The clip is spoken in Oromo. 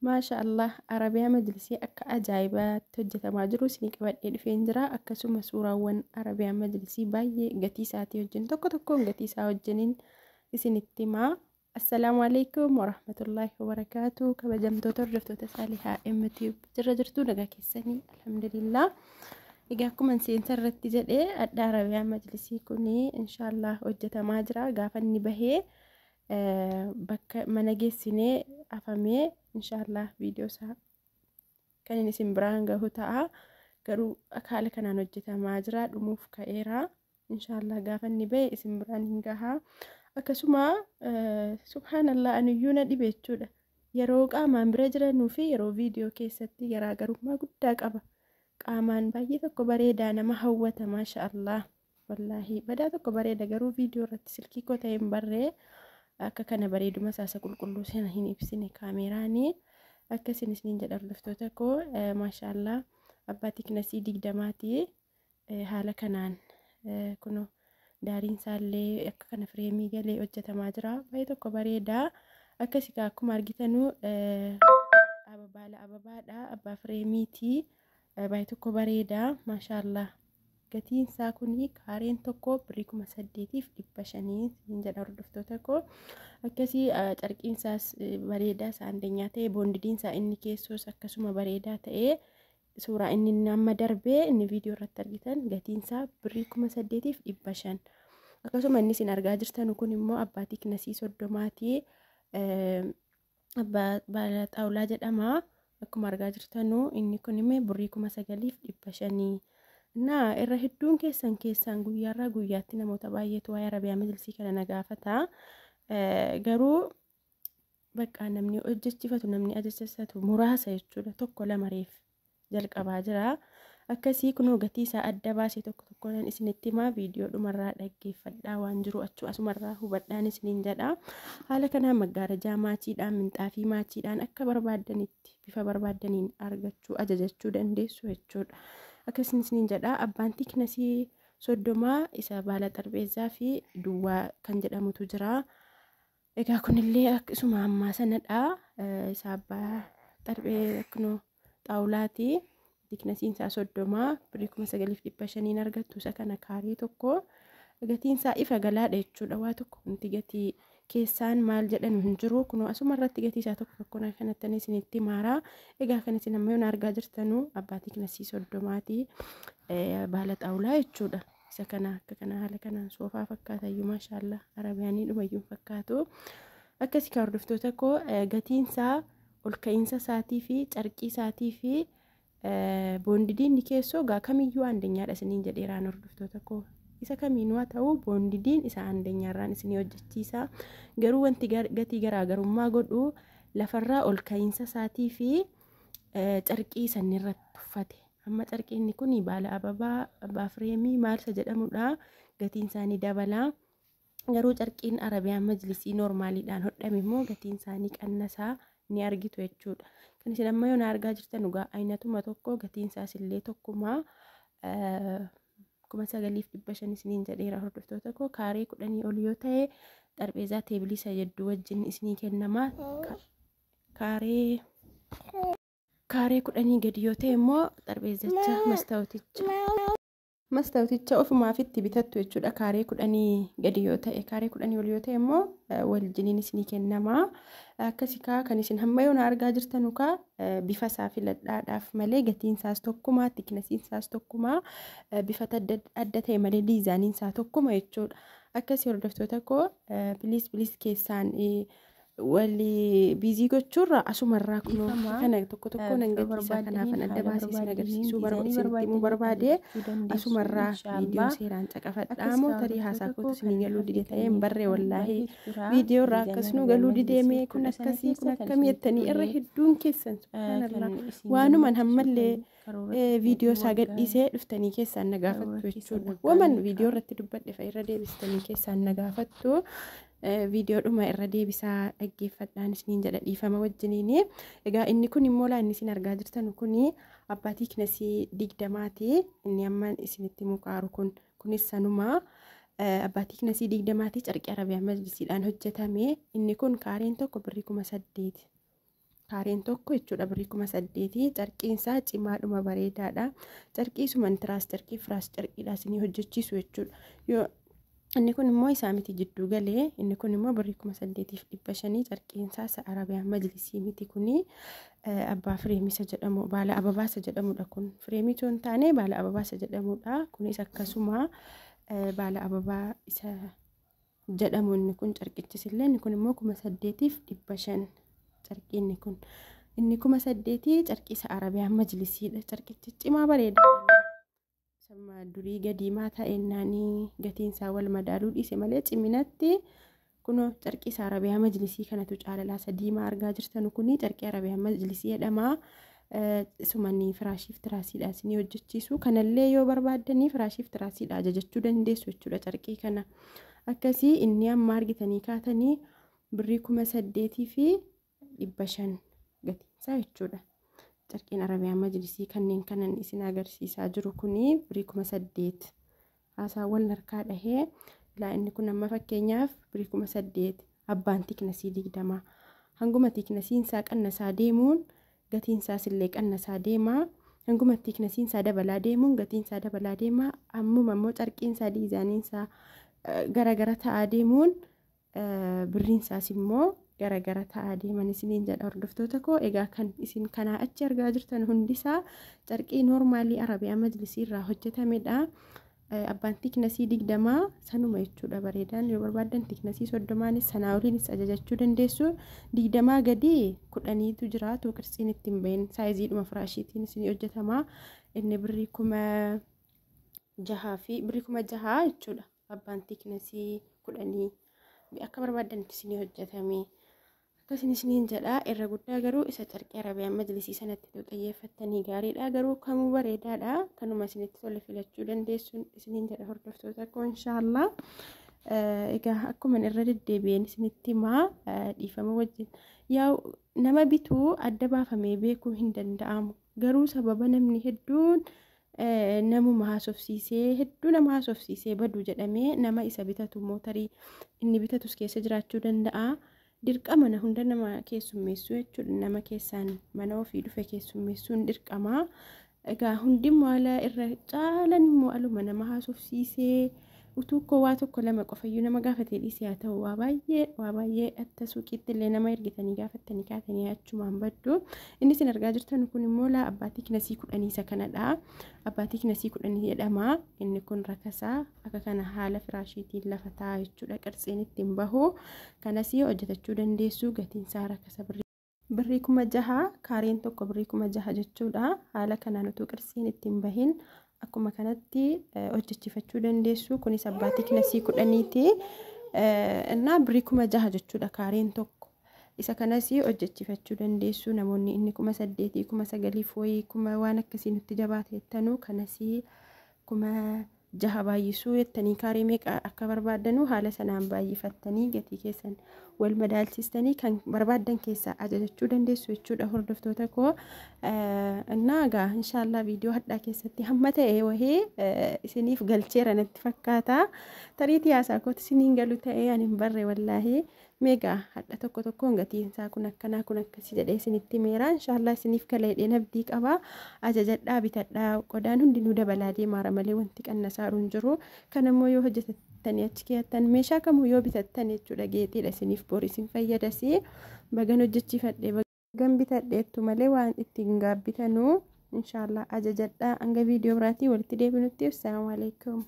Maasha Allah, Arabiyaa majlisii akka ajaa'ibaatti hojjetamaa jiru isinii qabadhee dhufeen jira. Akkasuma suuraawwan Arabiyaa majlisii baay'ee gatii isaatii wajjin, tokko tokkoon gatii isaa wajjiniin isinitti himaa. Assalaamu alaikum warahmatullaahi wabarakaatu. Kabajamtoota hordoftoota Saalihaa MTube, jirra jirtuu? Nagaa keessanii? Alhamdulillah. Egaa akkuma seensa irratti jedhee, adda Arabiyaa majlisii kuni inshaallah hojjetamaa jira. Gaafa inni bahee bakka mana geessinee afamee, inshaallah viidiyoo isaa kan inni isin biraan gahu ta'a. Garuu haala kanaan hojjetamaa jira, dhumuuf ka'eera. Inshaallah gaafa inni bahe isin biraan hin gaha. Akkasuma subhaanallah, aniyyuu na dhibe jechuudha. Yeroo qaamaan bira jiranuu fi yeroo viidiyoo keessatti garaagarummaa guddaa qaba. Qaamaan baay'ee tokko bareedaa, nama hawwata, maasha Allah. Wallaahi badaa tokko bareeda, garuu viidiyoo irratti silkii koo ta'e hin barree akka kana bareeduma isaasa qulqulluu sana hin ibsine kaameeraanii. Akkasin isiniin jedha hordoftoota koo, maasha Allah, abbaa thicknessii 20ti. Haala kanaan kunoo daariin isaallee akka kana fireemii galee hojjetamaa jira. Baay'ee tokko bareedaa. Akkasi akkuma argitanuu baala ababaadha. Abbaa fireemiiti. Baay'ee tokko bareedaa. Maashaallah. Gatiin isaa kuni kaareen tokko birrii 8500 hin jedha hordoftoota koo. Akkasii carqiin isaas bareedaa isaa andanyaa ta'e, boondidiin isaa inni keessoos akkasuma bareedaa ta'e, suuraa inni amma darbee inni viidiyoo irratti argitan gatiin isaa birrii 8500. Akkasuma inni isin argaa jirtan kun immoo abbaa thicknessii 30ti. Abbaa baala xaawulaa jedhama. Akkuma argaa jirtanu inni kun immoo birrii 9500. Naa irra hedduun keessan keessaan guyyaarraa guyyaatti namoota baay'eetu waa'ee Arabiyaa majlisii kana na gaafata. Garuu bakka namni hojjechifatu, namni ajajjatu muraasa jechuudha. Tokko lama reef jalqabaa jira. Akkasii kunoo gatii isaa adda baasee tokko tokkoon isinitti himaa, viidiyoo dhumarraa dhaggeeffadhaa, waan jiru achu asumarraa hubadhaan isiniin jedha. Haala kanaan maggaarajaa maachiidhaan, minxaafii maachiidhaan akka barbaaddanitti bifa barbaaddaniin argachuu, ajajachuu dandeessu jechuudha. Akkasii isiniin jedha, abbaan thicknessii 30 isa baala xarbeezaa fi duwwaa kan jedhamutu jira. Egaa kunillee akkasuma ammaa sanadha. Isa abbaa xarbee kunoo xaawulaati. Thicknessiin isaa 30, birrii 9500n argattu isa kana kaaree tokko. Gatiin isaa ifa galaadha jechuudha. Waa tokko wanti gatii keessaan maal jedhan hin jiru. Kunoo asuma irratti gatii isaa tokko tokko kanatti isinitti maara. Egaa kan isin amma yoon argaa jirtanu abbaa thicknessii 30ti. Baala xaawulaa jechuudha. Isa kana akka kana haala kanaan soofaa fakkaata iyyuu, maashaallah, arabiyaanii dhumayyuu fakkaatu. Akkasii kan hordoftoota koo, gatiin isaa ol ka'iinsa isaatii fi carqii isaatii fi boondidiin keessoo gaa kamiyyuu andanyaadha isiniin jedheeraan hordoftoota koo. Isa kamiinuu haa ta'u, boondidiin isa andanyaarraan isinii hojjechiisa. Garuu wanti gatii garaagarummaa godhu lafarraa ol ka'iinsa isaatii fi carqii sanni irratti uffate. Amma carqiin kun baala ababaa, abbaa fireemii maal isa jedhamudha. Gatiin isaanii dabala. Garuu carqiin Arabiyaan majlisii normaaliidhaan hodhame immoo gatiin isaanii qannasaa ni argitu jechuudha. Kan isin amma yoon argaa jirtan dhugaa aynatuma tokko, gatiin isaas illee tokkuma, 9500 isiniin jedheera hordoftoota koo. Kaaree 10 ol yoo ta'e xarbeezaa teebilii isa hedduu wajjin isinii kennama. Kaaree 10 gadi yoo ta'e immoo xarbeezicha mastaawoticha ofumaaf itti bitattu jechuudha. Kaaree 10 gadi yoo ta'e, kaaree 10 ol yoo ta'e immoo waljiniin isinii kennama. Akkasii kaa kan isin hamma yoona argaa jirtanu kaa bifa isaa filadhaadhaaf malee gatiin isaas tokkuma, thicknessiin isaas tokkuma, bifa adda ta'e malee diizaaniin isaa tokkuma jechuudha. Akkasii hordoftoota koo, please please, keessaan walii busy gochuurra asumarraa kunoo kana tokko tokko nan gatii kanaafan adda baasee isin agarsiisuu isinitti himuu barbaade. Asumarraa viidiyoo seeraan caqafadhaa moo tarii haasaa kootu isinii galuu dide ta'ee hin barree, wallaahi viidiyoo irraa akkasnuu galuu dideemee, kun akkasii kun akkamii jettanii irra hedduun keessan, subhaanallah, waanuman hammallee viidiyoo isaa gadhiisee dhuftanii keessaan na gaafattu jechuudha. Waman viidiyoo irratti dubbadhe fa'a irra deebistanii keessaan na gaafattu. Viidiyoo dhuma irra deebisaa dhaggeeffadhaan isiniin jedha dhiifama wajjiniini. Egaa inni kun immoo laa inni isin argaa jirtan kuni abbaa thicknessii 20ti. Inni amma isinitti muqaaru kun kunis sanuma. Abbaa thicknessii 20ti, carqii Arabiyaa majlisiidhaan hojjetame. Inni kun kaareen tokko birrii 8000. Kaareen tokko jechuudha birrii 8000. Carqiin isaa cimaadhuma bareedaadha. Carqii suman tiraas carqii firaas carqiidha isinii hojjechiisu jechuudha. Yoo inni kun immoo isaa miti jidduu galee, inni kun immoo birrii 8500. Carqiin isaa isa Arabiyaa majlisii miti, kuni abbaa fireemisa jedhamu, baala ababaasa jedhamudha kun. Fireemii osoo hin taane baala ababaasa jedhamudha. Kunis akkasuma baala ababaa isa jedhamu inni kun carqichis illee. Inni kun immoo 8500 carqii inni kun. Inni 8000 carqii isa Arabiyaa majlisiidha. Carqichi cimaa bareedaadha. Sama durii gadiimaa ta'ennaanii gatiin isaa wal madaaluu dhiise malee ciminatti kunoo carqii isa Arabiyaa majlisii kanatu caalalaa. Isa diimaa argaa jirtan kuni carqii Arabiyaa majlisii jedhama. Sumanii firaashiif tiraasiidha isinii hojjechiisu. Kanallee yoo barbaaddanii firaashiif tiraasiidha ajajachuu dandeessu jechuudha carqii kana. Akkasii inni amma argitanii kaatanii birrii 8500 gatiinsaa jechuudha. Carqiin Arabiyaa majlisii kanneen kanan isin agarsiisaa jiru kuni birrii 8000. Haasaawwan harkaa dhahee ilaa, inni kun amma fakkeenyaaf birrii 8000, abbaan thicknessii 20. Hanguma thicknessiin isaa qannasaa deemuun gatiin isaas illee qannasaa deema. Hanguma thicknessiin isaa dabalaa deemuun gatiin isaa dabalaa deema. Ammuma immoo carqiin isaa diizaayiniin isaa garagara ta'aa deemuun birriin isaas immoo garagara ta'aa deeman isiniin jedha hordoftoota koo. Egaa kan isin kanaa achi argaa jirtan hundisaa carqii noormaalii Arabiyaa majlisii irraa hojjetamedha. Abbaan thicknessii 20 sanuma jechuudha bareedaan. Yoo barbaaddan thicknessii 30nis sanaa oliinis ajajachuu dandeessu. 20 gadi 10tu jira, too qirtsiin ittiin bahin saayiziidhuma firaashiitiin isinii hojjetama. Inni birrii 6000 fi birrii 6000 jechuudha. Abbaan thicknessii 10 akka barbaaddanitti isinii hojjetame. Akkasin isiniin jedha. Irra guddaa garuu isa carqii Arabiyaa majlisii sanatti xiyyeeffattanii gaariidha. Garuu kamuu bareedaadha. Kanuma isinitti tole filachuu dandeessu isiniin jedha hordoftoota koo inshaallah. Egaa akkuma irra deddeebi'een isinitti himaa, dhiifama wajjin. Yaa nama bituu adda baafamee beekuu hin danda'amu. Garuu sababa namni hedduun namuma haasofsiisee, hedduu nama haasofsiisee badu jedhamee nama isa bitatu immoo tarii inni bitatus keessa jiraachuu danda'a. Dirqama na hunda nama keessummeessuu jechuudha. Nama keessaan mana ofii dhufe keessummeessuun dirqama. Egaa hundimmoo haala irra caalan immoo aluma nama haasofsiisee utuu koo waa tokko lama qofayyuu nama gaafatee dhiisee haa ta'u, waa baay'ee waa baay'ee atta suuqiitti illee nama ergitanii gaafattanii kaatanii achumaan baddu. Inni isin argaa jirtan kun immoo laa abbaa thicknessii 10 isa kanadha. Abbaa thicknessii 10 jedhama. Inni kun rakasaa akka kana haala firaashiitiin lafa taa'a jechuudha. Qirtsiin ittiin bahu. Kanas hojjetachuu dandeessu, gatiin isaa rakasa birrii 6000, kaareen tokko birrii 6000 jechuudha. Haala kanaan utuu qirtsiin ittiin bahin akkuma kanatti hojjechifachuu dandeessu. Kunis abbaa thicknessii 10ti. Innaa birrii 6000 jechuudha kaareen tokko. Isa kanas hojjechifachuu dandeessu. Namoonni inni 8000, 9000 wayii kuma waan akkasii nutti jabaate jettanuu, kanas 6000 baay'isuu jettanii kaaree meeqa akka barbaaddanu haala sanaan baay'ifattanii gatii keessan wal madaalchistanii kan barbaaddan keessaa ajajachuu dandeessu jechuudha hordoftoota koo. Innaa egaa inshaallah viidiyoo hadhaa keessatti hamma ta'e wahee isiniif galcheera natti fakkaata. Tariitii haasaa kooti isiniin galu ta'ee ani hin barre wallaahi. Meegaa hadha tokko tokkoon gatiin isaa kun akkanaa kun akkasii jedhee isinitti meera. Inshaallah isiniif gala jedheen abdii qaba. Ajajadhaa, bitadhaa, qodaan hundinuu dabalaa deemaara malee wanti qannasaaru hin jiru. Kan ammoo yoo hojjetattanii achi keeyattan, meeshaa kamuu yoo bitattan jechuudha, geexiidha isiniif, bor isin fayyadasi. Bagan hojjechiifadhee, bagan bitadheettu malee waan ittiin gaabbitanuu. Inshaallah ajajadhaa. Hanga viidiyoo biraatii walitti deebinutti, assalaamu alaikum.